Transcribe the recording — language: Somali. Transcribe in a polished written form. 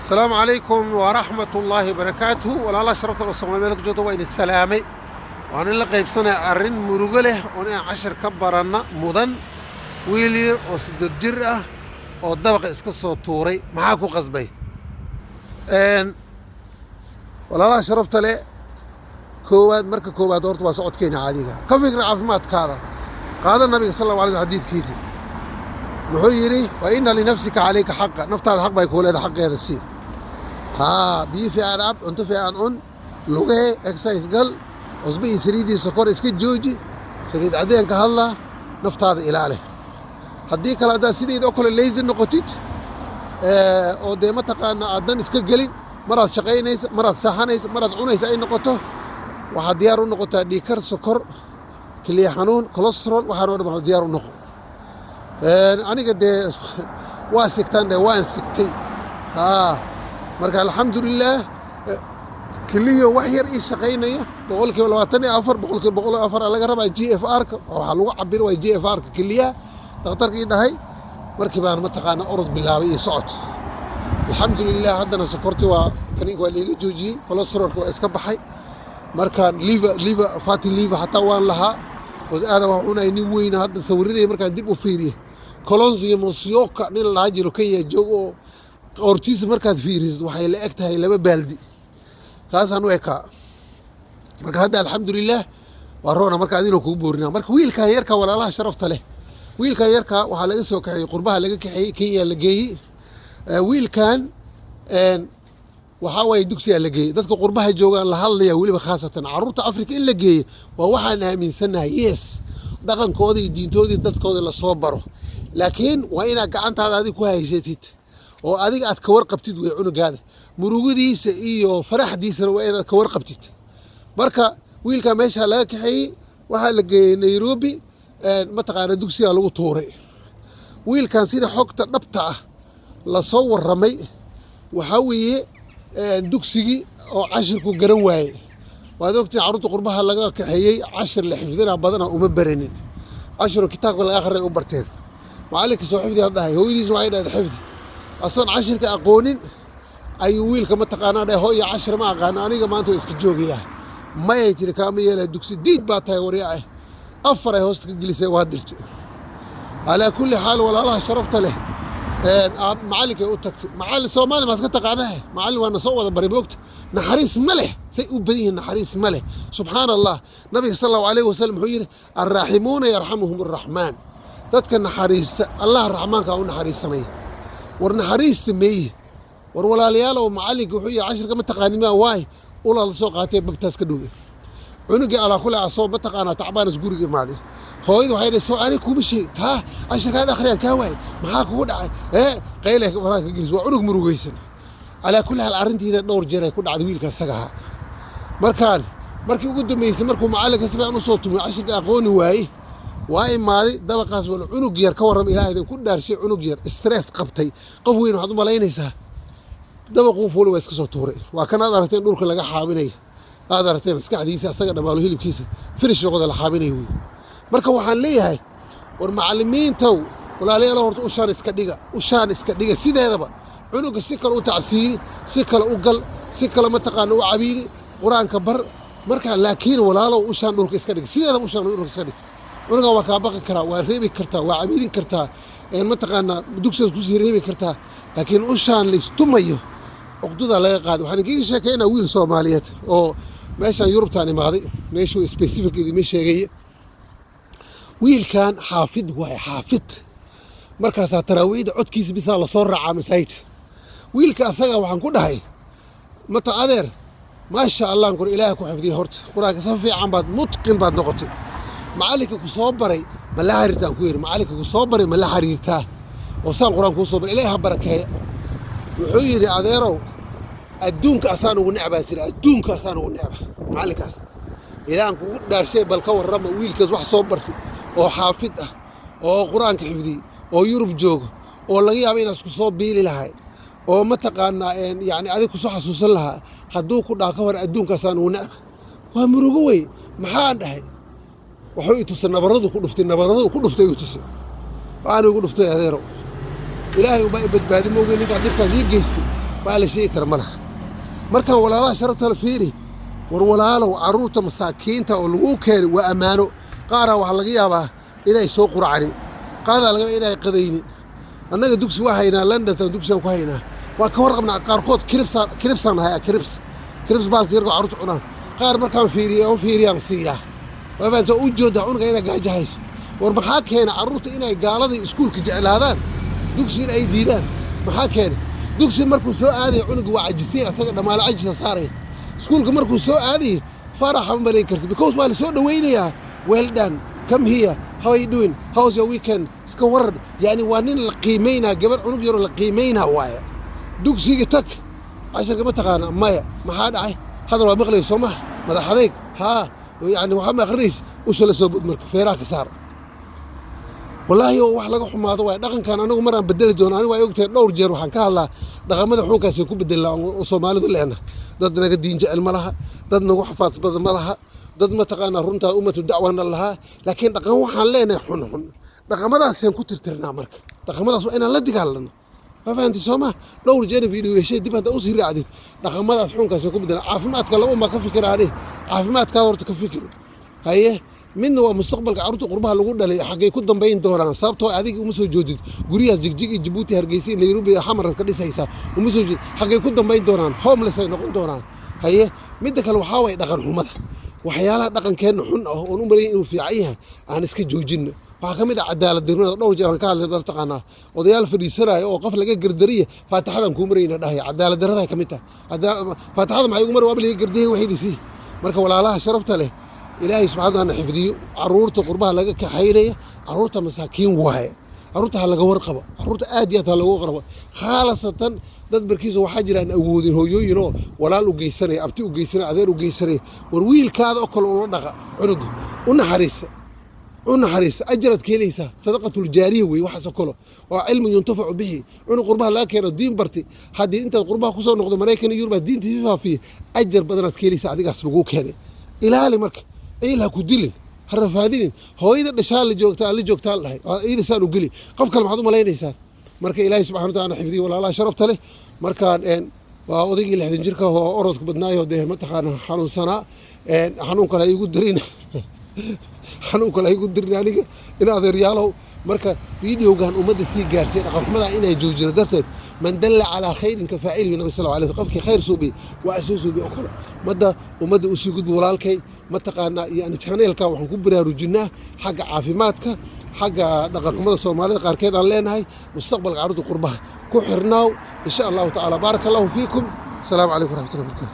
Asalaamu calaykum waraxmat ullaahi wabarakaatuhu. Walaalaha sharafta oo Soomaali meel ku joogta, waa idin salaamay. Waan in la qaybsanaya arrin murugo leh oon inaan cashar ka baranna mudan. Wiil yar oo 8 jir ah oo dabaqa iska soo tuuray, maxaa ku qasbay? Walaalaha sharafta leh, koowaad, marka koowaad horta waa socodkeena caadiga. Ka fikra caafimaadkaada. Qaada nabiga sal allahu alay xadiidkiisii. Muxuu yidhi? "Wa inna linafsika calayka xaqa." Naftaada xaq bay kuu leedahay, xaqeeda sii. Haa, biyo fiican cab, cunto fiican cun, lugee, exercise gal, cusbo iyo saliiddii sokor iska jooji, saliid cadeenka hadla, naftaada ilaali. Haddii kale, haddaad sidayda oo kale lazy noqotid oo dee mataqaana aad dan iska gelin, maraad shaqaynaysa, maraad saaxanaysa, maraad cunaysa ay noqoto, waxaad diyaar u noqotaa dhiigkar, sokor, keliya xanuun, cholesterol, waxaan oo dhan diyaar u noqo. Aniga dee waa sigtaan dhe, waan sigtay. Haa, marka alxamdulilaah, keliya wax yar ii shaqaynaya, 24%, 104% laga rabaa GFR-ka. Waxaa lagu cabiro waa GFR-ka keliyaha. Dhakhtarka ii dhahay markii baan mataqaana orod bilaabay iyo socod. Alxamdulilah, haddana sokorti waa kaniinka waa liiga joojiyey, cholesterolka waa iska baxay. Markaan liver fatty liver xataa waan lahaa oo aadan wax cunay, nin weyna. Hadda sawiradey markaan dib u fiiriye, Kalonzo Musyoka nin la dhaha jiro, Kenya joog, oo qoortiisa markaad fiirisid waxay la eg tahay laba baaldi, kaasaan u ekaa. Marka hadda alxamdulilah waa roona. Marka adinoo kugu boorinaa. Marka wiilkan yarka, walaalaha sharafta leh, wiilkan yarka waxaa laga soo kaxeeyey qurbaha, laga kaxeeyey, Kenya la geeyey. Wiilkan waxaa waaye dugsigaa la geeyey. Dadka qurbaha joogaan la hadlaya, weliba khaasatan carruurta Afrika in la geeyey waa waxaan aaminsannahay. Yes, dhaqankooda iyo diintoodii dadkooda lasoo baro, laakiin waa inaad gacantaada adig ku haysatid oo adiga aad ka warqabtid wey. Cunugaada murugadiisa iyo faraxdiisana waa inaad ka warqabtid. Marka wiilka meesha laga kaxeeyey, waxaa la geeyey Nairobi, mataqaana dugsigaa lagu tuuray. Wiilkan sida xogta dhabta ah lasoo warramay waxaa weeye dugsigii oo cashirku garan waaye. Waad ogtihi, carruurta qurbaha laga kaxeeyey cashir la xifdina badana uma baranin, cashiro kitaabka laga akhrinay u barteen. Macallinka soo xifdi had dhahay, hooyadiis waxay dhahday xifdi. Asoon cashirka aqoonin ayuu wiilka mataqaanaa dhahay, "Hooya, cashir ma aqaano aniga, maanta waa iska joogayaa." "Mayay," tiri, "kaama yeelaya, dugsi diid baa tahay." Waryaa ah, afar ay hoosta ka gelisay, waa dirtay. Calaa kulli xaal, walaalaha sharafta leh, macallinkay u tagtay. Macallin Soomaali maad ka taqaanahe, macallin waa na soo wada baray. Moogta, naxariis ma leh, say u badan yihiin, naxariis ma leh. Subxaana Allah, nabiga sal allahu alayhi wasalam wuxuu yidhi: "Alraaximuuna yarxamuhum arraxmaan." Dadka naxariista Allah raxmaanka u naxariisanaya. War naxariista meeye? War walaalayaalow, macallinka wuxuu yidhi, "Cashirka ma taqaanin maa waay?" Ulaad la soo qaatee, babtaas ka dhowey cunugii. Alaa kule asoo mataqaanaa tacbaanas guriga imaaday. Hooyada waxay dhahay, "Soo ani kuma sheeg? Haa, cashirkaad akhriyaan kaa waay, maxaa kugu dhacay?" Ee qaylay faraha ka gelis. Waa cunug murugaysan. Calaa kulli xaal, arrintiida dhowr jeer ay ku dhacday wiilka isaga ahaa. Markaan markii ugu dambeysay, markuu macallinka si fiican usoo tumay, cashirka aqooni waayey, waa imaaday dabaqaas. Wal cunug yar ka warrama, Ilaah idin ku dhaarshay, cunug yar stress qabtay, qof weyn waxaad u malaynaysaa. Dabaquu fuulay, waa iska soo tuuray. Waa kan aad aragteen dhulka laga xaabinaya, aad aragteen maskaxdiisa asaga dhammaalo, hilibkiisa finish noqda, la xaabinaya wey. Marka waxaan leeyahay, war macallimiintow, walaalayaal, horta ushaan iska dhiga, ushaan iska dhiga. Sideedaba cunuga si kale u tacsiiri, si kale u gal, si kale mataqaana u cabiidi, qur-aanka bar marka. Laakiin walaalow, ushaan dhulka iska dhig. Sideedaba ushaan dhulka iska dhig. Cunugan waa kaa baqi karaa, waa reebi kartaa, waa cabiidin kartaa, mataqaanaa dugsigaas kusii reebi kartaa, laakiin ushaan laystumayo cuqdada laga qaaday. Waxaan idinkaga sheekeynaa wiil Soomaaliyeed oo meeshaan Yurubtaan imaaday, meeshuu specific idima sheegaya. Wiilkan xaafid waaye, xaafid. Markaasaa taraawiixda codkiisa bisaa lasoo raacaa masaajidka. Wiilka asaga waxaan ku dhahay, "Mata adeer, maasha Allah, kur Ilaaha ku xifdiya. Horta qur-aanka si fiican baad mutqin baad noqotay. Macallinka ku soo baray ma la xiriirtaa?" Ku yidhi. "Macallinka ku soo baray ma la xiriirtaa oo saan qur-aan kuu soo baray? Ilaahi ha barakeeya." Wuxuu yidhi, "Adeerow, adduunka asaan ugu necbaa sira, adduunka asaan ugu necba macallinkaas, Ilaahan kugu dhaarshay." Bal ka warrama, wiilkaas wax soo bartay oo xaafid ah oo qur-aanka xifdiyey oo Yurub joogo oo laga yaabo inaad isku soo biili lahay oo mataqaanaa yani adig kusoo xasuusan lahaa, hadduu ku dhaha ka hor adduunkaasaan ugu necba, waa murugo wey. "Maxaan dhahay?" Wuxuu i tusay nabaradu ku dhuftay, nabaradu ku dhuftay igu tusay. "Waxaan igu dhuftay, adeerow, Ilaahay ubaa i badbaadi mooge, ninkaan dhibkaas ii geystay." Waa la sheegi kara ma laha. Markaan walaalaha sharafta la fiiri, war walaalow, carruurta masaakiinta oo lagu keenay waa ammaano. Qaaraa waxaa laga yaabaa inay soo quracanin, qaaraa laga yaabaa inay qadaynin. Annaga dugsi waa haynaa, London tan dugsigaan ku haynaa, waa ka warqabnaa. Qaarkood crisps-aan, crisps-aan hayaa, crisps, crisps baalka yarkoo carruurta cunaan. Qaar markaan fiiriyo aan fiiriyaan siiyaa. Waa fahamta, u joodaa cunuga inay gaajo hayso. War maxaa keena carruurta inay gaaladii iskuulka jeclaadaan, dugsigana ay diidaan? Maxaa keenay? Dugsi markuu soo aadaya cunuga waa cajisay, asaga dhammaale cajisa saaraya. Iskuulka markuu soo aadaya faraxa ma malayn karta, because waa la soo dhawaynayaa: "Well done, come here, how are you doing, how's your weekend?" Iska waran. Yani waa nin la qiimeynaa, gabar cunug yaroo la qiimeynaa waaye. Dugsiga tag, casharka ma taqaana? Maya. Maxaa dhacay? Hadal waa maqlaysa soo maha? Madax adeyg haa, yani waxaa ma aqrinaysa, usha la soo bod, marka feeraha ka saar. Wallaahi oo wax laga xumaado waay dhaqankan. Anigu maraan bedeli doono, anigu ay ogtahay, dhowr jeer waxaan ka hadlaa dhaqamada xunkaasay ku bedelnaa oo Soomaalidu leena. Dad naga diin jecel ma laha, dad nagu xafaad badan ma laha, dad mataqaanaa runtaa ummatu dacwana lahaa, laakiin dhaqan waxaan leenahay xun xun. Dhaqamadaasaan ku tirtirnaa. Marka dhaqamadaas waa inaan la dagaalano. Ma fahanti soo ma? Dhowr jeer video heshay, dib hadda usii raacdid, dhaqamadaas xunkaasay ku bedelan. Caafimaadka laba maa ka fikiraani, caafimaadkaada horta ka fikir. Haye, midna waa mustaqbalka carruurta qurbaha lagu dhalay, xaggay ku dambayn doonaan? Sababtoo adiga uma soo joodid guryahaas Jigjig iyo Jabuuti, Hargeysa iyo Nairobi iyo Xamarad ka dhisaysaa, uma soo joodid. Xaggay ku dambayn doonaan? Homeless ay noqon doonaan. Haye, midda kale waxaa waye dhaqan xumada. Waxyaalaha dhaqankeenna xun ah oon u malayn inuu fiican yahay aan iska joojinno. Waxaa ka mid ah cadaalad darnada. Dhowr jeer aan ka hadlay, mataqaanaa, odayaal fadhiisanaya oo qof laga gardariya "Faatixadan kuu marayna" dhahaya. Cadaalad darrada ka mid tahay. Faatixada maxay ugu mari? Waaba laga gardiyay waxaydiisii. Marka walaalaha sharafta leh, Ilaahay subxana wataala xifdiyo caruurta qurbaha laga kaxaynaya. Caruurta masaakiin waaye, caruurta ha laga warqabo, caruurta aad iyo aad ha laga warqabo. Khaalasatan dad barkiisa waxaa jira aan awoodin, hooyooyin oo walaal u geysanaya, abti u geysanaya, adeer u geysanaya. War wiilkaada oo kale ula dhaqa cunuga, u naxariisa, u naxariisa, ajaraad ka helaysaa. Sadaqatul jaariya wey waxaasoo kale, waa cilmi yuntafacu bihi. Cunug qurbaha laga keeno diin barti, haddii intaad qurbaha kusoo noqdo Maraykan iyo Yurub diinta si faafiya, ajar badanaad ka helaysaa. Adigaas laguu keenay, ilaali. Marka ciil ha ku dilin, ha rafaadinin. Hooyada dhashaan la joogtaa, la joogtaa la dhahay iyada saan u geli, qof kale maxaad u malaynaysaa? Marka Ilaahay subxana wataala xifdiyo walaalaha sharafta leh. Markaan waa odaygii 60 jirka oo orodka badnaayo, dee mataqaana xanuunsanaa. Xanuun kale ha igu darin, xanuun kale ha igu dirin aniga in adeeryaalow. Marka videogan ummadda sii gaarsiiya, dhaqanxumada inay joojino darteed. Man dalla calaa khayrin ka faacilihi, nabi sal alay, qofkii khayr suubiy waa soo suubiy oo kale. Madda ummadda usii gudbi walaalkay. Mataqaanaa, yani channelka waxaan ku baraarujinaa xagga caafimaadka, xagga dhaqanxumada Soomaalida qaarkeed aan leenahay, mustaqbalka carruurta qurbaha ku xirnaaw, insha Allahu tacaala. Baaraka Allahu fiikum. Asalaamu calaykum waraxmatullahi barakatu.